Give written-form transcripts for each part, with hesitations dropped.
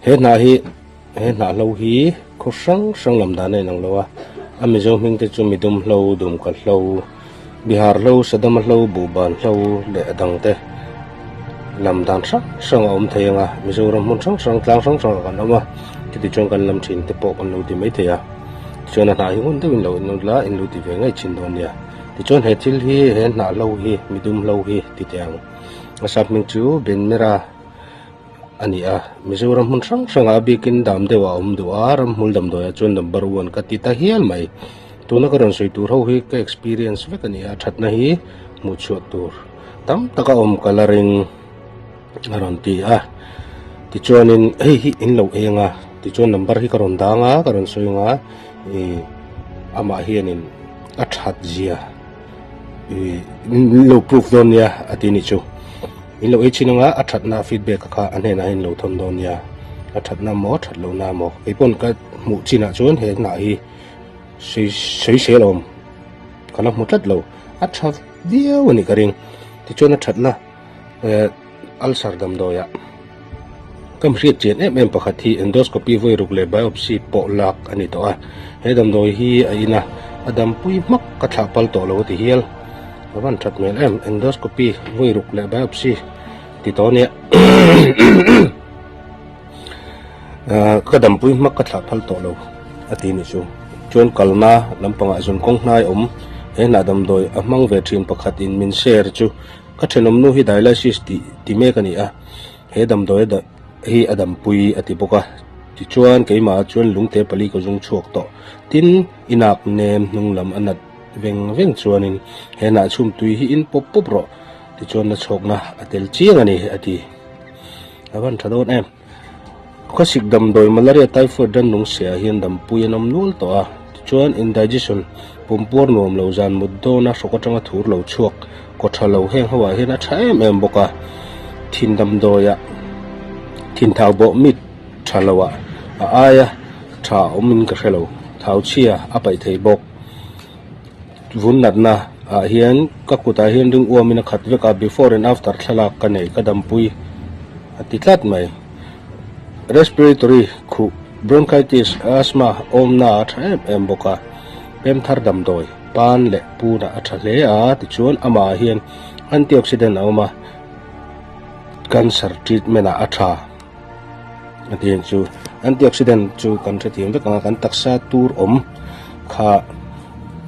He hnah hi he hnah hlo hi khaw hrang hrang lam dan a inang lo a a mizo hming te chu midum hlo dumka hlo bihar hlo sadama hlo buhban hlo leh a dang te lam dan hrang hrang a awm thei ang a mizoram hmun hrang hrang tlang hrang hrang ah kan awm a chuti chuan kan lam thin te pawh kan lo ti maithei a tichuan a hnah hi ngun deuhin lo en ula in lo ti ve ngei thin dawn nia tichuan he thil hi he hnah hlo hi midum hlo hi ti teh ang a sap hming chu benmera. A ni a, Mizoram hmun hrang hrangah a bikin dam deuh a awm duh a, ramhmul damdawiah chuan number one ka ti ta hial mai. Tuna ka rawn sawi tur ho hi ka experience vek a ni a, thatna hi hmuh chhuah tur tam tak a awm ka la ring a rawn ti a. Tichuanin hei hi in lo eng a, tichuan number hi ka rawn dang a, ka rawn sawi ang a, ih amah hianin a that zia ih in lo proof dawn nia a ti nih chu. In lo ei chin anga a thatna feedback kha a hnenah hian lo thawn dawn nia. A thatna maw that lohna maw kei pawn ka hmuh chinah chuan he hnah hi sawi sawi sel awm ka la hmu tlat lo. A tha viau a nih ka ring. Tichuan a thatna eh ulcer damdawiah ka hriat chian em em pakhat hi endoscopy vawi ruk leh biopsy pawh lak a ni tawh a. He damdawi hi a in a, a dampui hmak ka thlah pal tawh lo a ti hial. A van that hmel em endoscopy vawi ruk leh biopsy ti tawh ania ah ka dampui hmak ka thlah phal tawh lo a ti nih chu chuan kalna lampangah zun kawng hnai awm he hnah damdawi a hmang ve thin pakhat in min share chu ka thenawm nu hi dialysis tih ti mek a ni a he damdawi a hi a dampui a ti bawk a tichuan keimah chuan lungte pali ka zung chhuak tawh tin inak nem hnung lam a nat. Veng veng chuanin he hnah chhum tui hi in pawp pawp rawh tichuan na chhawkna a tel chiang a ni a ti. A van tha dawn em. Khawsik damdawi malaria typhoid rannung seh ah hian dampui an awm nual tawh a tichuan indigestion pumpuar nuam lo zan mut dawna hrawk atanga thur lo chhuak kaw tha lo heng ho ah hian a tha em em bawk a thin damdawi ah thin thau bawh mit tha lo ah a aia tha awm in ka hre lo thau chhia a paih thei bawk. Vun natna ah hian ka kutah hian ring uamin a khat vek a before and after thlalak ka nei ka dampui a ti tlat mai. Respiratory khuh bronchitis asthma awmna a tha em em bawk a pemthar damdawi pan leh punah a tha hle a tichuan amah ah hian antioxidant a awm a cancer treatment ah a tha. A tiang chu antioxidant chu kan hrethiam vek ang a kan taksa tur awm kha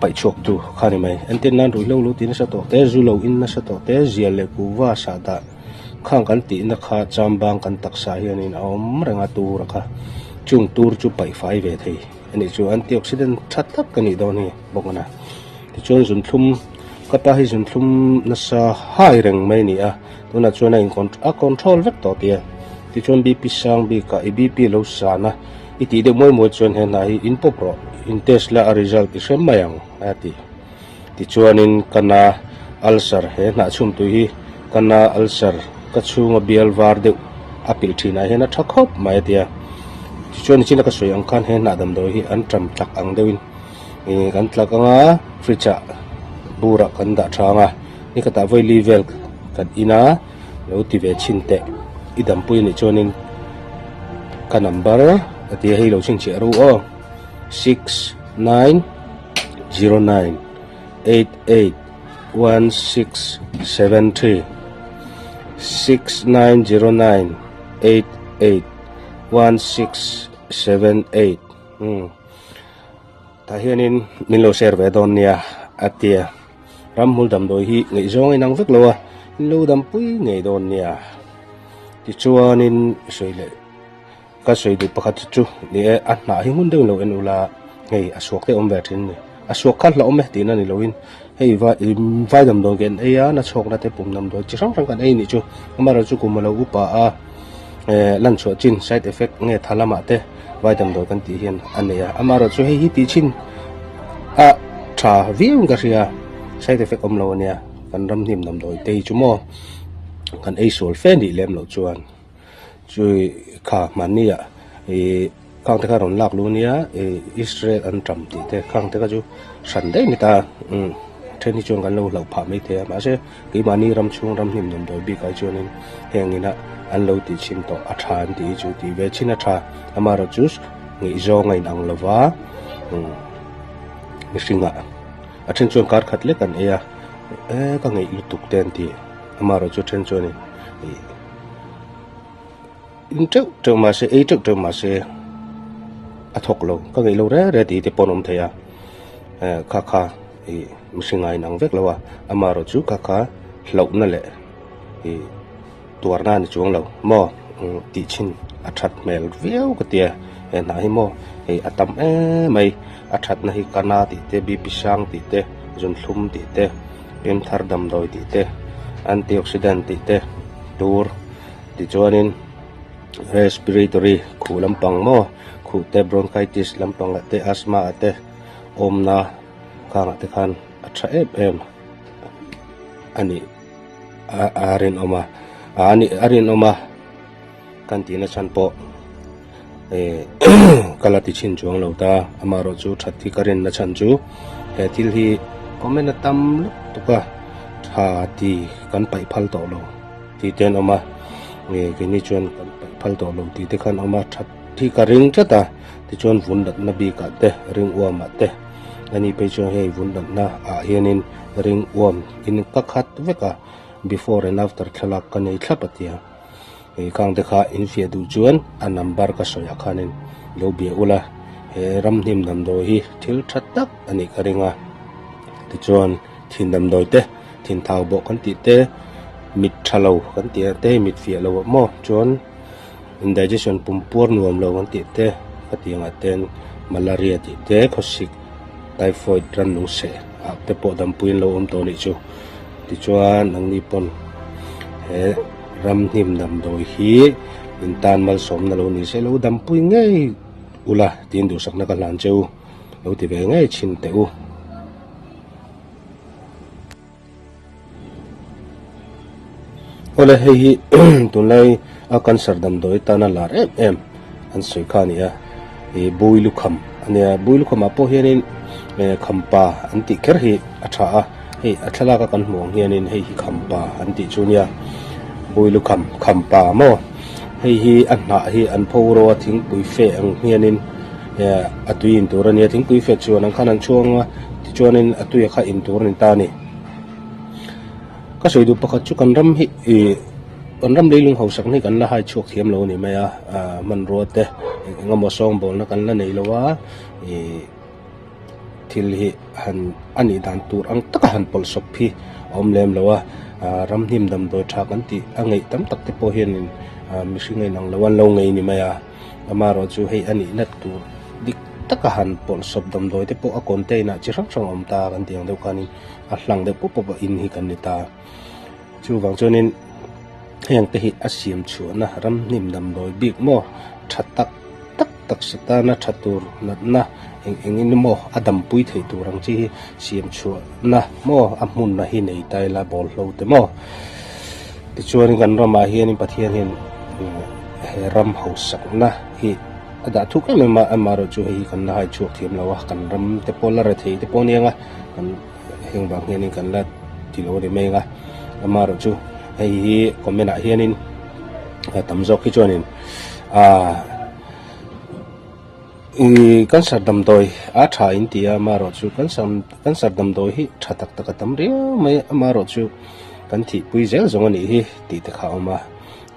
paih chhuak tu kha ni mai entir nan ruihhlo lo tih nasa tawh te zu lo in nasa tawh te zial leh kuhva sah dah khang kan tih na kha chambang kan taksa hianin a awm reng a tur a kha chung tur chu paih fai ve thei a nih chu antioxidant tha tak a nih dawn hi bawk a na tichuan zunthlum ka pa hi zunthlum nasa hai reng mai a ni a. Tunah chuan a in a control vek tawh tia. Tichuan BP sang bikah i BP lo san a, i tih deuh muai muai chuan he hna hi in pawp rawh, in test la a result i hrem mai ang a ti. Tichuanin ka na ulcer he hnah chhum tui hi ka na ulcer ka chhunga bial var deuh a pilh thinah hian a tha khawp mai a tia. Tichuan nichina ka sawi ang khan he hnah damdawi hi an ṭam tlak ang deuhin ih kan tlak ang a fridge ah burah kan dah tha ang a. Ni khatah vawi li vel kan in a lo ti ve chhin teh i dampui anih chuanin ka number a ti a hei lo chhinchhiah ru aw 6909881673 6909881678 umm tah hianin min lo share ve dawn nia a tia. Ramhmul damdawi hi ngaihzawng a inang vek lo a, in lo dampui ngei dawn nia. Tichuanin sawi leh ka sawi duh pakhat chu ni e, a hnah hi hmun deuhin lo en ula hei a suak te a awm ve thin a ni. A suak kha hlauhawm e tihna ni loin hei vai vai damdawi kan ei a, nachhawkna te pum damdawi chi hrang hrang kan ei nih chu. Amaherawhchu kum a lo upa a, eh lanchhuah chin side effect nge tha lamah te vai damdawi kan tih hian a nei a amaherawhchu hei hi tih chhin a tha viau in ka hria side effect awm lo ania kan ram hnim damdawi te hi chu maw kan ei sual fe nih lem loh chuan chui kha hmanni ah ih khang te kha rawn lak luh ania ih Israel an tam tih te khang te kha chu hran daih a ni ta umm. then hi chuan kan lo hlauh phah mai thei a, mahse keimahni ram chhung ram hnim damdawi bik ai chuanin heng ina an lo tih chhin tawh a tha an tih hi chu tih ve chhin a tha. Amaherawhchu ngaihzawng a inang lova mihringah a then chuan kar khat lek an ei a, e ka ngeih lutuk te an ti. Amaherawhchu then chuanin ih. In teuh teuh mahse ei teuh teuh mahse a thawk lo ka ngeih lo reng reng tih te pawh an awm thei a eh kha kha ih mihring a inang vek lo a amaherawh chu kha kha hlauhna leh ih tuarna a ni chuang lo maw tih chhin a that hmel viau ka tia he hnah hi maw hei a tam em mai a thatna hi kana tih te BP sang tih te zunthlum tih te pemthar damdawi tih te antioxidant tih te tur. Tichuanin respiratory khuh lampang maw khuh te bronchitis lampang ah te asthma ah te awmna khangah te khan a tha em em a nih a rinawm a a nih a rinawm a kan tihna chhan pawh eh ka la ti chhin chuang lo ta amaherawh chu that hi ka rinna chhan chu he thil hi comment a tam lutuk a tha ti kan paih phal tawh lo. Tih te an awm a, nge keini chuan kan paih phal tawh lo tih te khan a awm a, that hi ka ring tlat a, tichuan vun natna bikah te ring uamah te ani phei chuan hei vun natna ah hianin ring uam in ka khat vek a, before and after thlalak ka nei thlap a tia, hei khang te kha in fiah duh chuan a number ka sawi ah khanin lo bia ula, he ramhnim damdawi hi thil tha tak a nih ka ring a, tichuan thin damdawi te. Thinthau bawh kan tih te, mit tha lo kan tih te, mit fiah lo ah maw chuan indigestion pum puar nuam lo kan tih te khatiang ah ten malaria tih te khawsik typhoid rannung seh ah te pawh dampui an lo awm tawh anih chu tichuan nangni pawn he ramhnim damdawi hi in tan malsawmna lo ni se lo dampui ngei ula tiin duhsakna ka hlan che u lo ti ve ngei thin teh u. Awle hei hi tunlai a cancer damdawi tana lar em em an sawi kha a ni a ih bui lukham a nia bui lukhamah pawh hianin eh khampa an tih kher hi a tha a hei a thlalak a kan hmuh ang hianin hei hi khampa an tih chu nia bui lukham khampa maw hei hi a hnah hi an pho ro a thingpui fe ang hianin. A tui in tur a nia thingpui fek chuan ang khan an chhuang a tichuanin a tuia kha in tur a ni ta a ni. Ka sawi duh pakhat chu kan ram hi ih kan ram leilung hausak hi kan la hai chhuak thiam lo a ni mai a ah hmanrua te eng eng emaw sawngbawlna kan la nei lo a ih thil hi han a nih dan tur ang taka han pawlh sawp hi a awm lem lo a ah ramhnim damdawi tha kan tih a ngeih tam tak te pawh hianin ah mihring a inang lo an lo ngei a ni mai a. Amaherawh chu hei a nihna tur dik taka han pawlhsawp damdawi te pawh a contain ah chi hrang hrang a awm ta kan tih ang deuh khanin a hlang deuh pawp pawp a in hi kan ni ta. Chuvang chuanin heng te hi a siam chhuahna ramhnim damdawi bik maw tha tak tak taksa tana tha tur natna eng eng in emaw a dampui theih tur ang chi hi siam chhuahna maw a hmunna hi nei ta ila bawlhlo te maw. Tichuan kan ramah hianin Pathian hian he ram hausakna hi a dah thuk em em a, amaherawh chu hei hi kan la hai chhuak thiam lo a, kan ram te pawh la rethei te pawh a nia kan heng vang hianin kan la ti lo a ni mai ang a, amaherawh chu hei hi comment ah hianin tam zawk hi chuanin aaa. Ih cancer damdawi a tha in ti a amaherawh chu cancer cancer damdawi hi tha tak tak a tam riau mai a amaherawh chu kan thihpui zel zawng a nih hi tih te kha a awm a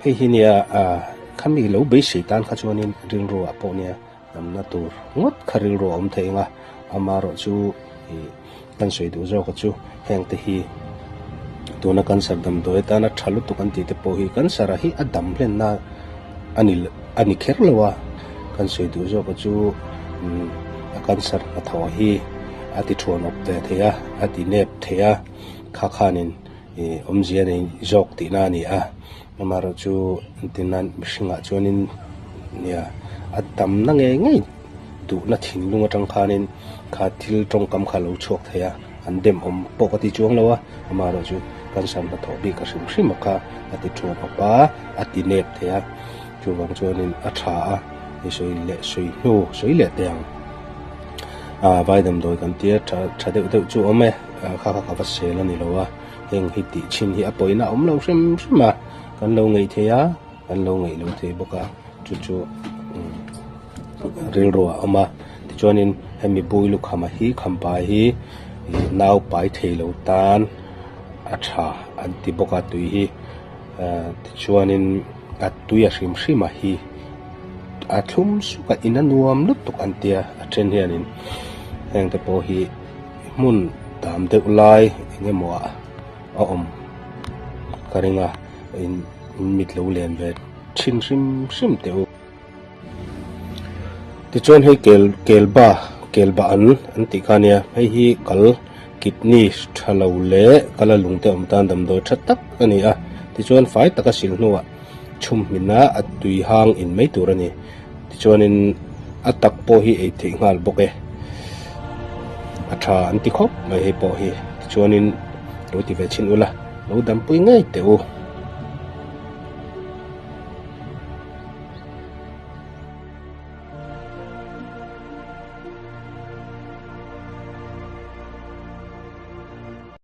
hei hi nia ah khami lo beisei tan kha chuanin rilru ah pawh nia damna tur ngawt kha rilru a awm thei ang a amaherawh chu ih kan sawi duh zawk a chu heng te hi tuna cancer damdawi atana tha lutuk an tih te pawh hi cancer ah hi a dam hlenna a ni a ni kher lo a kan sawi duh zawk a chu umm a cancer hnathawh hi a ti thuan awp ve thei a a ti nep thei a kha khanin ih awmzia nei zawk tihna a ni a amaherawh chu entirnan mihringah chuanin nia a tamna ngei ngei. Duhna thinlung atang khanin kha thil tawngkam kha a lo chhuak thei a, an dem awm pawh ka ti chuang lo a, amaherawh chu cancer hnathawh bik a hrim hrim a kha a ti thuam awp a, a ti nep thei a, chuvang chuanin a tha a, hei sawi leh sawi hnu sawi leh teh ang. Ah vai damdawi kan tia tha tha deuh deuh chu a awm e ah kha kha ka va sel a ni lo a heng hi tih chhin hi a pawina a awm lo hrim hrim a kan lo ngeih thei a kan lo ngeih lo thei bawk a chu chu umm rilru ah a awm a tichuanin hemi bui lukham hi khampa hi ih nau pai thei lo tan a tha an ti bawk a tui hi ah tichuanin a tui a hrim hrim a hi a thlum suk a in a nuam lutuk an tia a then hianin heng te pawh hi hmun dam deuh lai eng emaw ah a awm ka ring a in mit lo len ve thin hrim hrim teh u. Tichuan hei kel kelba kelba an an tih kha ania hei hi kal kidney tha lo leh kala lung te awm tan damdawi tha tak a ni a tichuan fai taka sil hnuah chhum hmina a tui hang in mai tur a ni tichuanin a tak pawh hi ei theih nghal bawk e a tha an ti khawp mai hei pawh hi tichuanin lo ti ve chhin ula lo dampui ngei teh u.